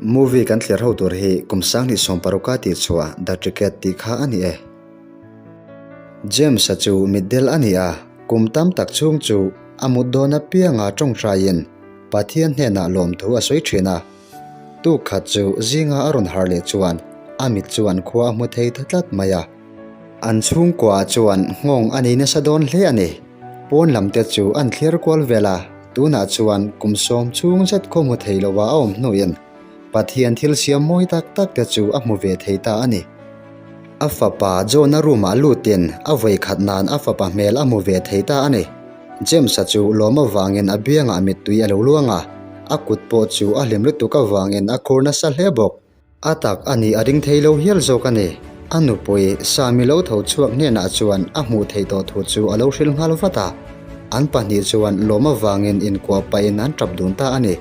Movie kan thlir ho tur hi kum 2016 a tih chhuah The Ticket tih kha a ni e. James-a chu mitdel a ni a, kum tam tak chhung chu a mut dawn apianga tawngtaiin Pathian hnenah lawmthu a sawi thin a. Tuk khat chu zinga a rawn harh leh chuan a mit chuan khua a hmu thei ta tlat mai a. An chhungkuaah chuan nghawng a nei nasa dawn hle a ni. Pawn lam te chu an thlir kual vel a, tunah chuan kum sawm chhung zet khaw hmu thei lova a awm hnuin Pathian thil siam mawi tak tak te chu a hmu ve thei ta a ni. A fapa John-a room-ah lutin a vawi khat nan a fapa hmel a hmu ve thei ta a ni. James-a chu lawm avangin a biangah mittui a lo luang a, a kut pawh chu a hlim lutuk avangin a khur nasa hle bawk. A tak a nih a ring thei lo hial zawk a ni. A nupui, Sami lo tho chhuak hnenah chuan a hmuh theih tawh thu chu a lo hrilh nghal vat a. An pahnih chuan lawm avangin inkuah pahin an tap dun ta a ni.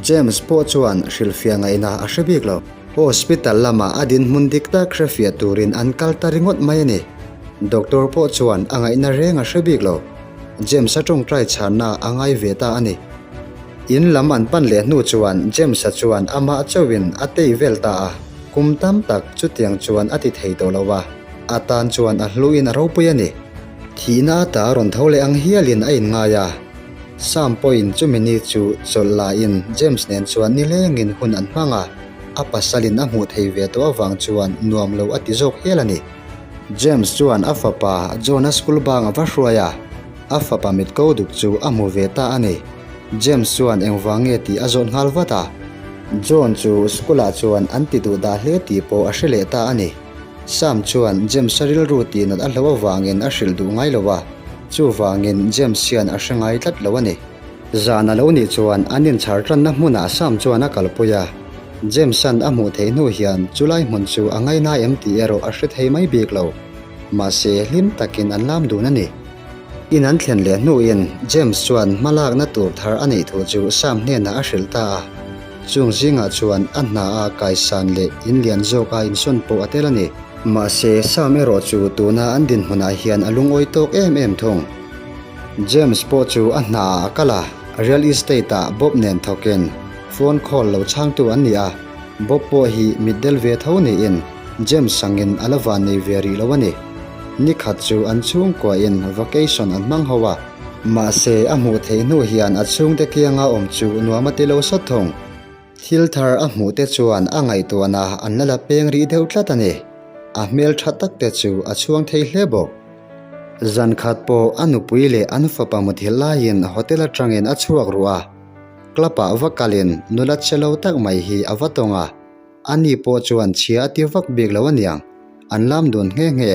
James pawh chuan hrilhfiah ngaihna a hre bik lo. Hospital lamah a dinhmun dik tak hrefiah turin an kal ta ringawt mai a ni. Doctor pawh chuan a ngaihna reng a hre bik lo. James-a tawngtai chhanna a ngai ve ta a ni. In lam an pan leh hnu chuan James-a chuan amah chauhin a tei vel ta a, kum tam tak chutiang chuan a ti thei tawh lo a, a tan chuan a hluin a ropui a ni. Thihna ata a rawn tho leh ang hialin a inngai a, Sam pawhin chumi ni chu chawlh lain James nen chuan nilengin hun an hmang a, a pasalin a hmuh thei ve tawh avang chuan nuam lo a ti zawk hial a ni. James chuan a fapa John-a school bang a va hruai a, a fapa mit ko duk chu a hmu ve ta a ni. James chuan engvang nge tih a zawt nghal vat a. John chu school-ah chuan an ti duh dah hle tih pawh a hre leh ta a ni. Sam chuan James-a rilru tih nat a hlauh avangin a hrilh duh ngai lo a, chuvangin James hian a hre ngai tlat lo a ni. Zan a lo nih chuan an inchhar tanna hmunah Sam chuan a kalpui a, James-a'n a hmuh theih hnu hian chulai hmun chu a ngaina em tih erawh a hre thei mai bik lo. Mahse, hlim takin an lam dun a ni. In an thlen leh hnuin James chuan hmalakna tur thar a neih thu chu Sam hnenah a hrilh ta a. Chung zingah chuan a hna a kaisan leh in lian zawk a insawn pawh a tel a ni. Mahse, Sam erawh chu tuna an dinhmunah hian a lungawi tawk em em thung. James pawh chu a hnaah a kal a, real estate-ah Bob nen thawkin phone call lo chhangtu an ni a, Bob pawh hi mitdel ve tho niin James sangin a la van nei ve rih lo a ni. Nikhat chu an chhungkuain vacation an hmang ho a, mahse a hmuh theih hnu hian a chhungte kianga awm chu nuam a ti lo sawt thung. Thil thar a hmuh te chuan a ngaihtuahna an la la peng rih deuh tlat a ni. A hmel tha tak te chu a chhuang thei hle bawk. Zan khat pawh a nupui leh an fapa muthilh laiin hotel atangin a chhuak ruh a, club ah va kalin nula che lo tak mai hi a va tawng a, ani pawh chuan chhia a ti vak bik lo aniang, an lam dun nghe nghe.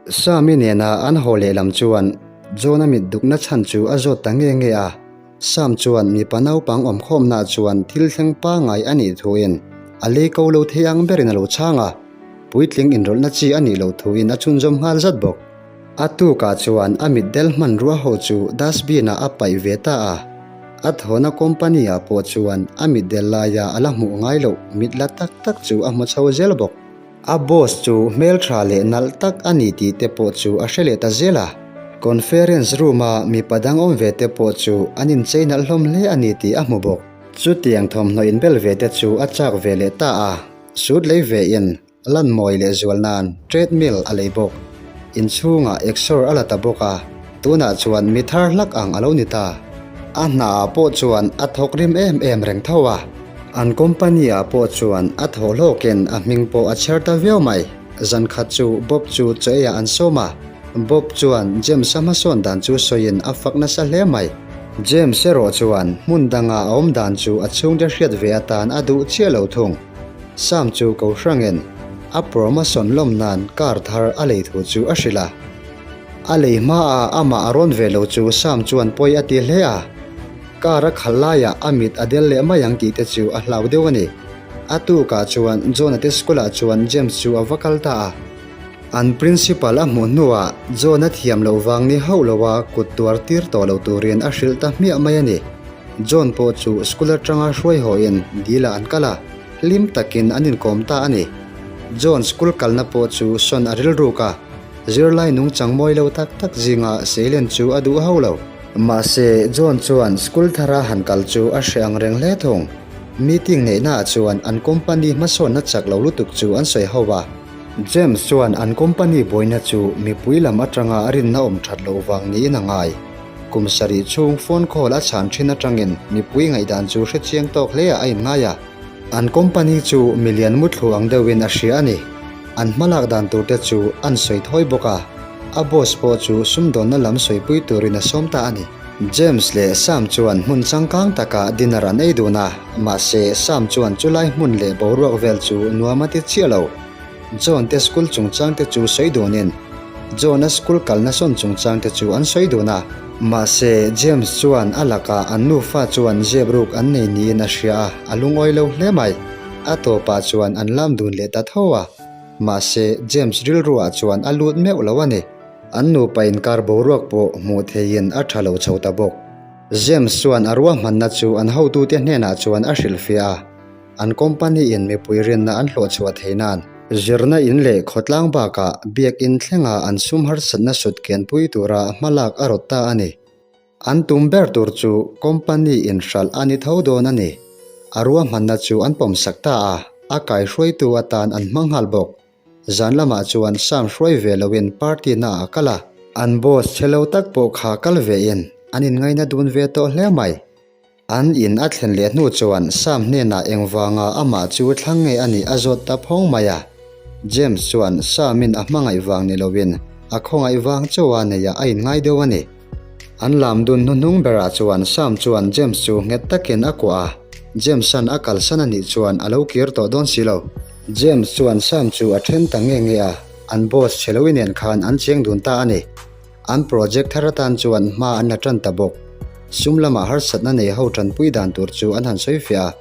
Sami nena an haw lehlam chuan John-a mit dukna chhan chu a zawt ta nge nge a. Sam chuan mipa naupang awmkhawmnaah chuan thil thleng pangngai a nih thuin a lei ko lo thei ang berin a lo chhang a, puitling inrawlhna chi a nih loh thuin a chhunzawm nghal zat bawk. A tukah chuan a mitdel hmanrua ho chu dustbin-ah a paih ve ta a, a thawhna company-ah pawh chuan a mitdel laia a la hmuh ngai loh mit la tak tak chu a hmu chho zel bawk. A boss chu hmeltha leh nalh tak a ni tih te pawh chu a hre leh ta zel a. Conference room a mipa dang awm ve te pawh chu an inchei nalh hlawm hle a ni tih a hmu bawk. Chutiang thawmhnaw inbel ve te chu a chak ve leh ta a, suit lei ve in lan mawi leh zual nan treadmill a lei bawk. Inchhungah exor a la ta bawk a, tunah chuan mi thar hlak ang a lo ni ta. A hnaah pawh chuan a thawk rim em em reng tho a. An company ah pawh chuan a thaw hlawkin a hming pawh a chher ta viau mai. Zan khat chu Bob chu chaw eiah an sawm a, Bob chuan James-a hmasawn dan chu sawiin a fak nasa hle mai. James erawh chuan hmun danga a awm dan chu a chhungte hriat ve atan a duh chiah lo thung. Sam chu ko hrangin a promotion lawm nan car thar a lei thu chu a hrilh a. A lei hmaah amah a rawn ve lo chu Sam chuan pawi a ti hle a. Car a khalh laiah a mit a del leh mai ang tih te chu a hlau deuh a ni. A tukah chuan John-a te school-ah chuan James chu a va kal ta a. An principal a hmuh hnuah John-a thiam loh vang ni hauh loa kut tuar tir tawh lo turin a hrilh ta hmiah mai a ni. John pawh chu school atanga hruai hawhin dil-ah an kal a, hlim takin an inkawm ta a ni. John school kalna pawh chu sawn a rilruk a, zirlai nungchang mawi lo tak tak zinga seilen chu a duh hauh lo. Mahse, John chuan school thara han kal chu a hre ang reng hle thung. Meeting neihnaah chuan an company hmasawnna chak lo lutuk chu an sawi ho a. James chuan an company buaina chu mipui lam atanga a rinna awm that loh vang niin a ngai. Kum sarih chhung phone call a chhan thin atangin mipui ngaihdan chu hrechiang tawk hleah a inngai a. An company chu milian muthlu ang deuhin a hria a ni. An hmalak dan turte chu an sawi thawi bawk a, a boss pawh chu sumdawnna lam sawipui turin a sawm ta a ni. James leh Sam chuan hmun changkang takah dinner an ei dun a, mahse Sam chuan chulai hmun leh boruak vel chu nuam a ti chiah lo. John te school chungchangte chu sawi dunin John-a school kalna sawn chungchangte chu an sawi dun a. Mahse, James chuan a lakah an nufa chuan zep ruk an nei niin a hria a, a lungawi lo hle mai. A tawpah chuan an lam dun leh ta tho a. Mahse, James rilruah chuan a lut meuh lo a ni. An nupa inkar boruak pawh hmuh theihin a tha lo chho ta bawk. James chuan a ruahmanna chu an hotute hnenah chuan a hrilhfiah a. An company in mipui rinna an hlawhchhuah thei nan zirna in leh khawtlang bakah biakinn thlenga an sum harsatna sut kenpui tura hmalak a rawt ta a ni. An tum ber tur chu company in hralh a ni tho dawn a ni. A ruahmanna chu an pawmsak ta a, a kaihruaitu atan an hmang nghal bawk. Zan lamah chuan Sam hruai ve loin party naah a kal a. An boss chhe lo tak pawh kha kal vein an inngaina dun ve tawh hle mai. An in a thlen leh hnu chuan Sam hnenah engvanga amah chu thlang nge a nih a zawt ta phawng mai a. James chuan Sam-in a hmangaih vang ni loin a khawngaih vang chauha neiah a inngai deuh a ni. An lam dun hnuhnung berah chuan Sam chuan James chu nghet takin a kuah a, James-a'n a kalsan a nih chuan a lo kir tawh dawn si lo. James chuan Sam chu a then ta nge nge a, an boss chhe loin nen khan an cheng dun ta a ni. An project thar atan chuan hma an la tan ta bawk. Sum lamah harsatna nei ho tanpui dan tur chu an han sawi fiah a.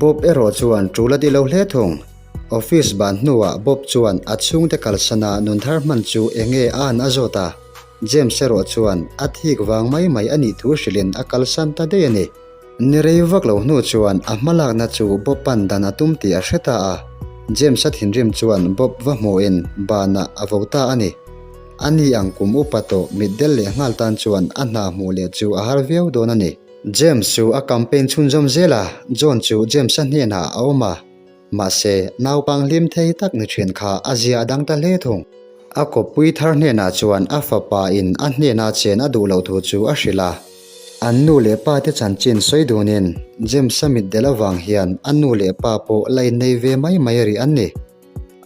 Bob erawh chuan tul a ti lo hle thung. Office ban hnuah Bob chuan a chhungte kalsana nun thar hman chu eng nge a an a zawt a. James erawh chuan a thik vang mai mai a nih thu hrilhin a kalsan ta daih a ni. Ni rei vak lo hnu chuan a hmalakna chu Bob pan dan a tum tih a hre ta a. James-a thinrim chuan Bob va hmuhin banah a vo ta a ni. A ni ang kum upa tawh mitdel leh nghal tan chuan a hna hmuh leh chu a har viau dawn a ni. James chu a campaign chhunzawm zel a, John chu James-a hnenah a awm a. Mahse, naupang hlim thei tak ni thin kha a zia a dang ta hle thung. A kawppui thar hnenah chuan a fapa in a hnena chen a duh loh thu chu a hrilh a. An nu leh pa te chanchin sawi dunin James-a mitdel avang hian a nu leh pa pawh la innei ve mai mai rih an ni.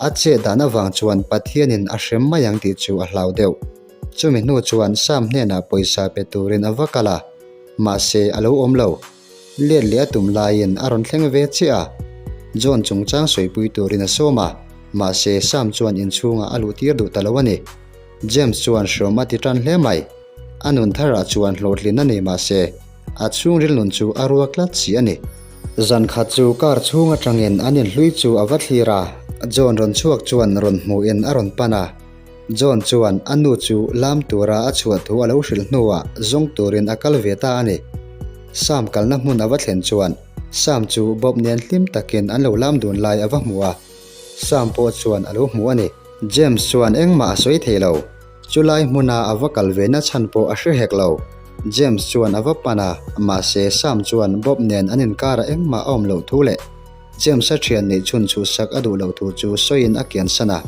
A chet dan avang chuan Pathianin a hrem mai ang tih chu a hlau deuh. Chumi hnu chuan Sam hnenah pawisa pe turin a va kal a, mahse a lo awm lo. Let leh a tum laiin a rawn thleng ve chiah a. John chungchang sawipui turin a sawm a, mahse Sam chuan inchhungah a luh tir duh ta lo a ni. James chuan hreawm a ti tan hle mai. A nun tharah chuan hlawhtlin a nei mahse a chhungril nun chu a ruak tlat si a ni. Zan khat chu car chhung atangin an inhlui chu a va thlir a, John rawn chhuak chuan rawn hmuhin a rawn pan a. John chuan a nu chu lam tura a chhuah thu a lo hrilh hnuah zawng turin a kal ve ta a ni. Sam kalna hmun a va thlen chuan Sam chu Bob nen hlim takin an lo lam dun lai a va hmu a, Sam pawh chuan a lo hmu a ni. James chuan engmah a sawi thei lo. Chulai hmuna a va kal ve na chhan pawh a hre hek lo. James chuan a va pan a, mahse Sam chuan Bob nen an inkarah engmah a awm loh thu leh James-a thian neih chhun chhuhsak a duh loh thu chu sawiin a kiansan a.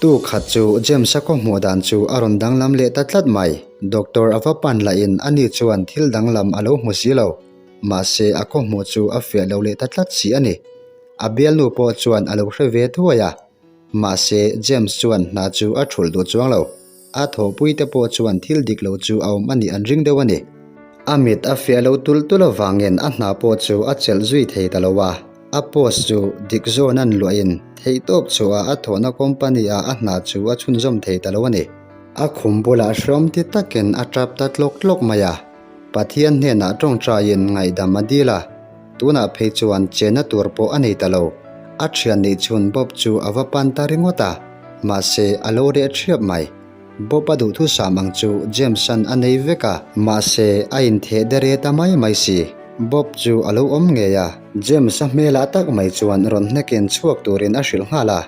Tu khat chu James-a khaw hmuh dan chu a rawn danglam leh ta tlat mai. Doctor a va pan lahin ani chuan thil danglam a lo hmu si lo. Mahse a khaw hmuh chu a fiah lo leh ta tlat si a ni. A bialnu pawh chuan a lo hre ve thuai a. Mahse, James chuan hna chu a thulh duh chuang lo. A thawhpuite pawh chuan thil dik lo chu a awm a nih an ring deuh a ni. A mit a fiah lo tulh tulh avangin a hna pawh chu a chelh zui thei ta lo a. A post chu dik zawn an luahin theihtawp chhuah a thawhna company ah a hna chu a chhunzawm thei ta lo a ni. A khum bulah hreawm ti takin a tap ta tlawk tlawk mai a. Pathian hnenah tawngtaiin ngaihdam a dil a. Tunah phei chuan chenna tur pawh a nei ta lo. A thian neih chhun Bob chu a va pan ta ringawt a, mahse a lo reh thiap mai. Bob a duhthusam ang chu James-a'n a nei vek a, mahse a intheh dere ta mai mai si. Bob chu a lo awm ngei a, James-a hmelah tak mai chuan rawn hnekin chhuak turin a hrilh nghal a.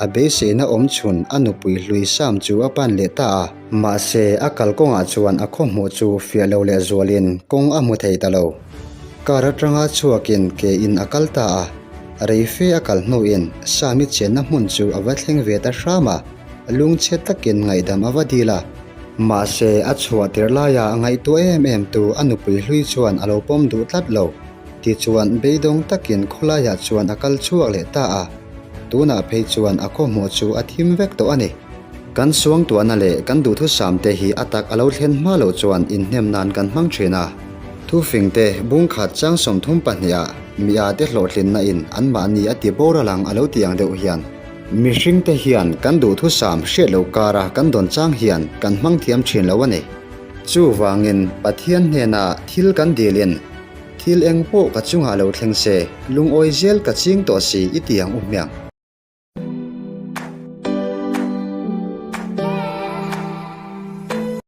A beiseina awm chhun a nupui hlui Sam chu a pan leh ta a. Mahse, a kalkawngah chuan a khawhmuh chu fiah lo leh zualin kawng a hmu thei ta lo. Car atanga chhuakin ke in a kal ta a, rei fe a kal hnuin Sami chenna hmun chu a va thleng ve ta hram a, lungchhe takin ngaihdam a va dil a. Mahse, a chhuah tirh laia a ngaihtuah em em tu a nupui hlui chuan a lo pawm duh tlat lo. Tichuan, beidawng takin khawlaiah chuan a kal chhuak leh ta a, tunah phei chuan a khawhmuh chu a thim vek tawh a ni. Kan suangtuahna leh kan duhthusam te hi a tak a lo thlen hma loh chuan inhnem nan kan hmang thin a. Thufingte bungkhat chang 32 ah mi a te hlawhtlinna in anmahni a ti boral ang a lo ti ang deuh hian. Mihringte hian kan duhthusam hriat loh kara kan dawn chang hian kan hmang thiam thin lo a ni. Chuvangin Pathian hnena thil kan dilin thil eng pawh ka chungah lo thleng se, lungawi zel ka ching tawh si i ti ang u hmiang.